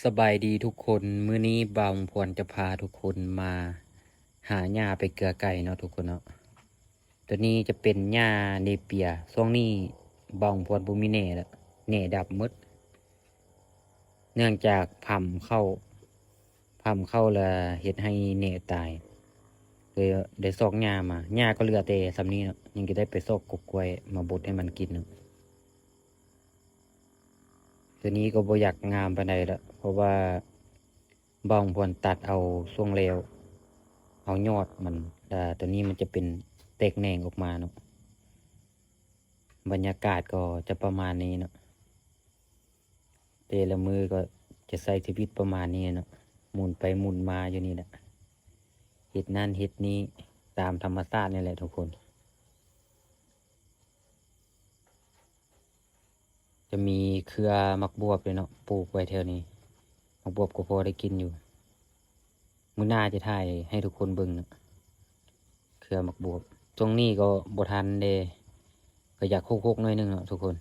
ສະບາຍດີທຸກຄົນ, ມື້ນີ້ບ່າວພວນຈະພາທຸກຄົນມາຫາຫຍ້າໄປເກືອໄກ່ເນາະທຸກຄົນເນາະ. ໂຕນີ້ຈະເປັນຫຍ້າເນເປຍ, ຊ່ວງນີ້ບ່າວພວນບໍ່ມີແໜ່ລະ, ແໜ່ດັບໝົດ ເນື່ອງຈາກພຳເຂົ້າ, ພຳເຂົ້າລະເຮັດໃຫ້ແໜ່ຕາຍ, ເລີຍໄດ້ຊອກຫຍ້າມາ. ຫຍ້າກໍເຫຼືອແຕ່ສ່ຳນີ້ເນາະ, ຍັງຈະໄດ້ໄປຊອກກົກກ້ວຍມາບົດໃຫ້ມັນກິນເນາະ. ໂຕນີ້ກໍບໍ່ຢາກງາມປານໃດລະ, ເພາະວ່າບ່າວພວນຕັດເອົາຊ່ວງແລ້ວ, ເອົາຍອດມັນ, ແລ້ວໂຕນີ້ມັນຈະເປັນແຕກແໜ່ງອອກມາເນາະ. ບັນຍາກາດກໍຈະປະມານນີ້ເນາະ, ແຕ່ລະມື້ກໍຈະໃຊ້ຊີວິດປະມານນີ້ເນາະ, ໝູນໄປໝູນມາຢູ່ນີ້ແຫຼະ, ເຮັດນັ້ນເຮັດນີ້ຕາມທຳມະຊາດນີ້ແຫຼະທຸກຄົນ. ຈະມີເຄືອໝາກບວບເດ້ເນາະ, ປູກໄວ້ແຖວນີ້, ໝາກບວບກໍພໍໄດ້ກິນຢູ່. ມື້ໜ້າຈະຖ່າຍໃຫ້ທຸກຄົນເບິ່ງເນາະ, ເຄືອໝາກບວບ. ຊ່ວງນີ້ກໍບໍ່ທັນເດ້, ກໍຢາກຮົກໆໜ້ອຍໜຶ່ງເນາະທຸກຄົນ.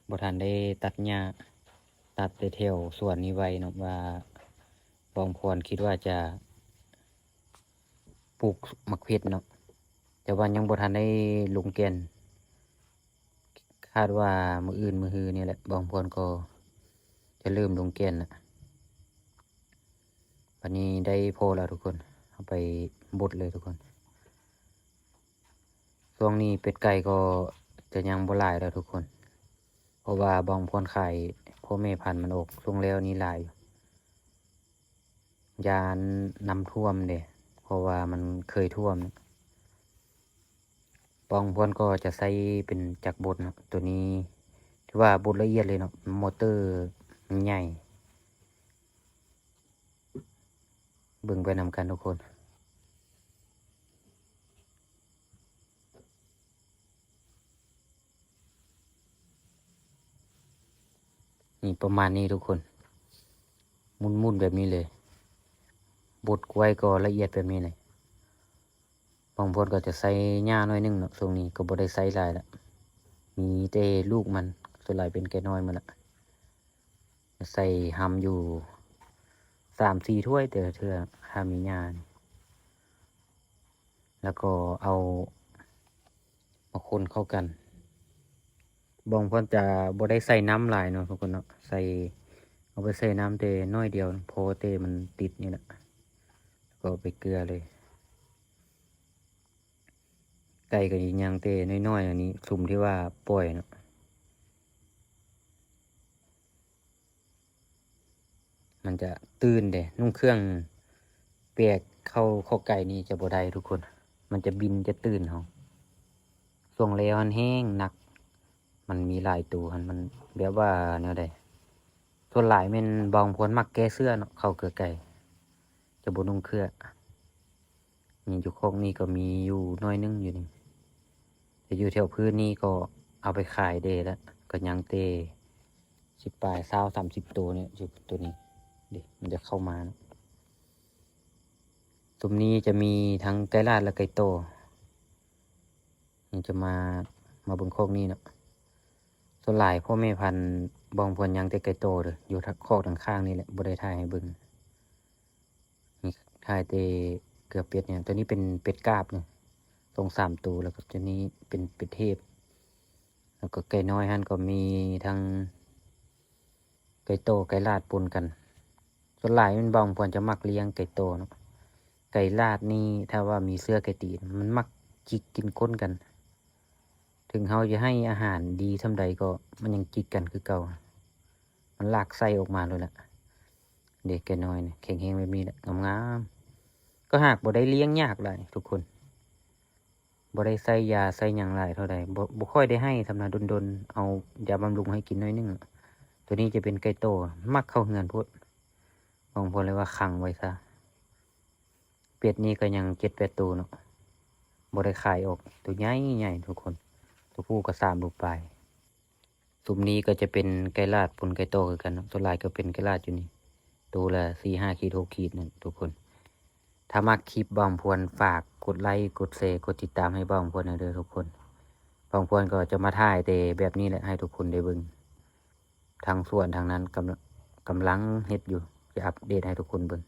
ບໍ່ທັນໄດ້ຕັດຫຍ້າ, ຕັດແຕ່ແຖວສວນນີ້ໄວ້ເນາະ, ວ່າບ່າວພວນຄິດວ່າຈະປູກໝາກເຜັດເນາະ, ແຕ່ວ່າຍັງບໍ່ທັນໄດ້ລົງແກ່ນ. ຄາດວ່າມື້ອື່ນມື້ຮືນີ້ແຫຼະ ບ່າວພວນກໍຈະເລີ່ມລົງແກ່ນລະ. ບັດນີ້ໄດ້ພໍແລ້ວທຸກຄົນ, ເອົາໄປບົດເລີຍທຸກຄົນ. ຊ່ວງນີ້ເປັດໄກ່ກໍຈະຍັງບໍ່ຫຼາຍແລ້ວທຸກຄົນ, ເພາະວ່າບ່າວພວນຂາຍພໍ່ແມ່ພັນມັນອອກຊ່ວງແລ້ວນີ້ຫຼາຍຢູ່. ຢ້ານນ້ຳຖ້ວມເດ້, ເພາະວ່າມັນເຄີຍຖ້ວມ. ບ່າວພວນກໍຈະໃຊ້ເປັນຈັກບົດເນາະ, ໂຕນີ້ຖືວ່າບົດລະອຽດເລີຍເນາະ, ມໍເຕີມັນໃຫຍ່. ເບິ່ງໄປນຳກັນທຸກຄົນ. ນີ້ປະມານນີ້ທຸກຄົນ, ໝຸ່ນໆແບບນີ້ເລີຍ, ບົດກ້ວຍກໍລະອຽດແບບນີ້ເລີຍ. ບ່າວພວນກໍຈະໃສ່ຫຍ້າໜ້ອຍໜຶ່ງເນາະ, ຊ່ວງນີ້ກໍບໍ່ໄດ້ໃສ່ຫຼາຍລະ, ມີແຕ່ລູກມັນ, ສ່ວນຫຼາຍເປັນໄກ່ນ້ອຍໝົດລະ. ໃສ່ຮຳຢູ່ສາມສີ່ຖ້ວຍແຕ່ລະເທື່ອ ຖ້າມີຫຍ້ານີ້, ແລ້ວກໍເອົາມາຄົນເຂົ້າກັນ. ບ່າວພວນຈະບໍ່ໄດ້ໃສ່ນ້ຳຫຼາຍເນາະທຸກຄົນເນາະ, ໃສ່ ເອົາໄປໃສ່ນ້ຳແຕ່ໜ້ອຍດຽວ ພໍແຕ່ມັນຕິດນີ້ແຫຼະ, ແລ້ວກໍເອົາໄປເກືອເລີຍ. ໄກ່ກໍຍັງແຕ່ນ້ອຍໆ ອັນນີ້ ຊຸມທີ່ວ່າປ່ອຍເນາະ. ມັນຈະຕື່ນເດ້, ນຸ່ງເຄື່ອງແປກເຂົ້າຄອກໄກ່ນີ້ຈະບໍ່ໄດ້ທຸກຄົນ, ມັນຈະບິນຈະຕື່ນເຮົາ. ຊ່ວງແລ້ວຫັ້ນແຮງໜັກ, ມັນມີຫຼາຍໂຕຫັ້ນ, ມັນແບບວ່າແນວໃດ, ສ່ວນຫຼາຍແມ່ນບ່າວພວນມັກແກ້ເສື້ອເນາະ, ເຂົ້າເກືອໄກ່ຈະບໍ່ນຸ່ງເຄື່ອ. ນີ້ຢູ່ຄອກນີ້ກໍມີຢູ່ໜ້ອຍໜຶ່ງຢູ່ນີ້, ແຕ່ຢູ່ແຖວພື້ນນີ້ກໍເອົາໄປຂາຍເດ້ລະ, ກໍຍັງແຕ່ສິບປາຍ ຊາວ ສາມສິບໂຕນີ້, ຢູ່ໂຕນີ້ເດ້ ມັນຈະເຂົ້າມາເນາະ. ຊຸມນີ້ຈະມີທັງໄກ່ລາດ ແລະ ໄກ່ໂຕ. ນີ້ຈະມາ ມາເບິ່ງຄອກນີ້ເນາະ. ສ່ວນຫຼາຍພໍ່ແມ່ພັນບ່າວພວນຍັງແຕ່ໄກ່ໂຕເດີ, ຢູ່ຄອກທາງຂ້າງນີ້ແຫຼະ, ບໍ່ໄດ້ຖ່າຍໃຫ້ເບິ່ງ. ນີ້ຖ່າຍແຕ່ເກືອເປັດນີ້, ໂຕນີ້ເປັນເປັດກາບນີ້ ສອງສາມໂຕ, ແລ້ວກໍໂຕນີ້ເປັນເປັດເທບ, ແລ້ວກໍໄກ່ນ້ອຍຫັ້ນກໍມີທັງໄກ່ໂຕໄກ່ລາດປົນກັນ. ສ່ວນຫຼາຍແມ່ນບ່າວພວນຈະມັກລ້ຽງໄກ່ໂຕເນາະ. ໄກ່ລາດນີ້ຖ້າວ່າມີເຊື້ອໄກ່ຕີນ ມັນມັກຈິກກິນກົ້ນກັນ. ເຖິງເຮົາຈະໃຫ້ອາຫານດີສ່ຳໃດກໍມັນຍັງຈິກກັນຄືເກົ່າ, ມັນລາກໄສ້ອອກມາໂລດລະ. ເດ້ ໄກ່ນ້ອຍນີ້ແຂງແຮງແບບນີ້ແຫຼະ, ງາມໆ. ກໍຫາກບໍ່ໄດ້ລ້ຽງຍາກຫຼາຍທຸກຄົນ, ບໍ່ໄດ້ໃສ່ຢາໃສ່ຫຍັງຫຼາຍເທົ່າໃດ, ບໍ່ ບໍ່ຄ່ອຍໄດ້ໃຫ້ສ່ຳນະ, ດົນໆ ເອົາຢາບຳລຸງໃຫ້ກິນໜ້ອຍໜຶ່ງ. ໂຕນີ້ຈະເປັນໄກ່ໂຕ, ມັກເຂົ້າເຮືອນໂພດ, ບ່າວພວນເລີຍວ່າຂັງໄວ້ຊະ. ເປັດນີ້ກໍຍັງເຈັດແປດໂຕເນາະ, ບໍ່ໄດ້ຂາຍອອກ, ໂຕໃຫຍ່ໆ ທຸກຄົນ, ໂຕຜູ້ກໍສາມໂລປາຍ. ຊຸມນີ້ກໍຈະເປັນໄກ່ລາດປົນໄກ່ໂຕຄືກັນເນາະ, ສ່ວນຫຼາຍກໍເປັນໄກ່ລາດຢູ່ນີ້, ໂຕລະສີ່ຫ້າຂີດ ຫົກຂີດນັ້ນທຸກຄົນ. ຖ້າມັກຄລິບບ່າວພວນ ຝາກກົດໄລ ກົດແຊ ກົດຕິດຕາມໃຫ້ບ່າວພວນແດ່ເດີທຸກຄົນ. ບ່າວພວນກໍຈະມາຖ່າຍແຕ່ແບບນີ້ແຫຼະ ໃຫ້ທຸກຄົນໄດ້ເບິ່ງ. ທັງສວນທັງນັ້ນກຳລັງ ກຳລັງເຮັດຢູ່ ຈະອັບເດດໃຫ້ທຸກຄົນເບິ່ງ.